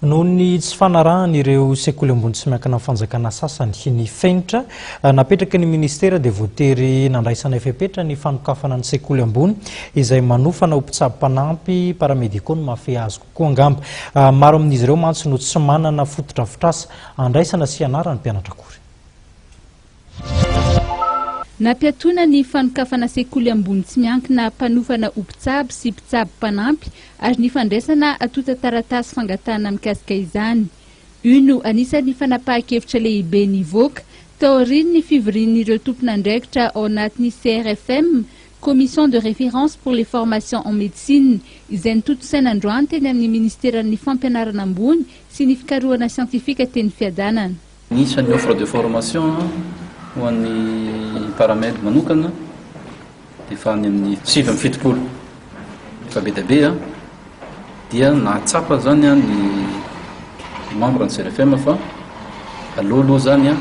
Noho ny tsy fanarahan'ireo sekoly ambony tsy miankina amin'ny fanjakana sasany ny fenitra napetraky ny minisitera dia voatery nandraisana fepetra ny fanokafana ny sekoly ambony izay manofana ho mpitsabo mpanampy paramédicaux no mahafehy azy kokoa angamba. Maro amin'izy ireo mantsy no tsy manana fotodrafitrasa andraisana sy hianaran'ny mpianatra akory. Nampiatoana ny fanokafana sekoly ambony tsy miankina mpanofana ho mpitsabo sy mpitsabo mpanampy ary ny fandraisana antontan-taratasy fangatahana mikasika izany. Io no anisan'ny fanapahan-kevitra lehibe nivoaka taorian'ny fivorian'ireo tompon'andraikitra ao anatin'ny CRFM, Commission de référence pour les formations en médecine, izay notontosaina androany teny amin'ny minisiteran'ny Fampianarana ambony sy ny fikarohana siantifika teny Fiadanana. Anisan'ny offre de formation ho an'ny paramed manokana dia efa any amin'ny 79, efa be dia be dia nahatsapa zany ny membre ny CRFM fa aleo aloha zany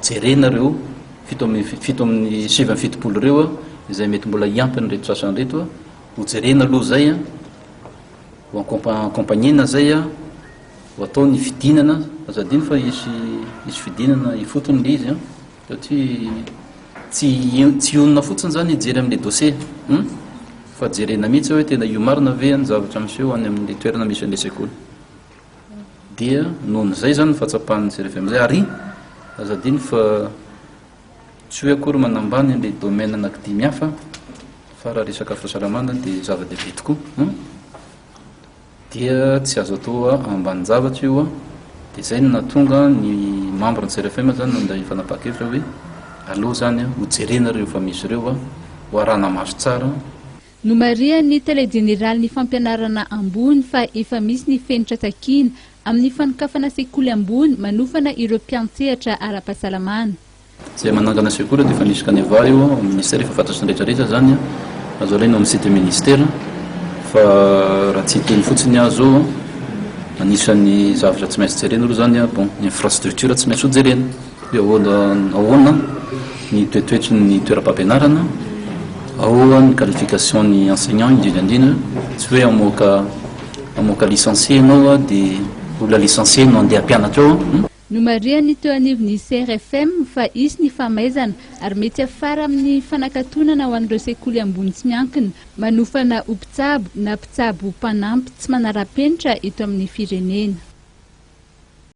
jerena ireo fito amin'ny fito amin'ny 79 ireo izay mety mbola hiampy an'ireto sasany ireto, ho jerena aloha zay, ho accompagner-na zay. Ho atao ny fidinana, aza adino fa hisy hisy fidinana ifotony le izy an, satria tsy tsy hionona fotsiny zany hijery amin'le dossier hum, fa jerena mihitsy hoe tena io marina ve ny zavatra miseho any amin'le toerana misy an'le sekoly. Dia nohon'izay zany ny fahatsapan'ny CRFM zay, ary aza adino fa tsy hoe akory manambany an'le domaine anankidimy hafa fa raha resaka fahasalamana dia zava-dehibe tokoa hum. Dia tsy azo atao ambanin-javatra io an, dia izay no nahatonga ny membre ny CRFM zany nandray fanapahan-kevitra hoe aleo zany an ho jerena ireo efa misy ireo an, ho arahana maso tsara. Nomarihan'ny tale jeneralin'ny fampianarana ambony fa efa misy ny fenitra takiana amin'ny fanokafana sekoly ambony manofana ireo mpiantsehatra ara-pahasalamana. Izay manangana sekoly dia efa misy canevas io ao amin'ny ministère efa fantatry ny rehetra rehetra izany an, azo alaina ao amin'ny site ministère fa raha tsy hiteny fotsiny aho zao an, anisan'ny zavatra tsy maintsy jerena aloha izany an, bon ny infrastructure tsy maintsy ho jerena hoe ahoana ahoana ny toetoetry ny toeram-pampianarana, ao ny qualification ny enseignant indrindra indrindra, tsy hoe hamoaka hamoaka licencié ianao an dia olona licencié no andeha hampianatra ao an. Nomarihan'ny teo anivon'ny CRFM fa hisy ny famaizana ary mety hiafara amin'ny fanakatonana ho an'ireo sekoly ambony tsy miankina manofana ho mpitsabo na mpitsabo mpanampy tsy manara-penitra eto amin'ny firenena.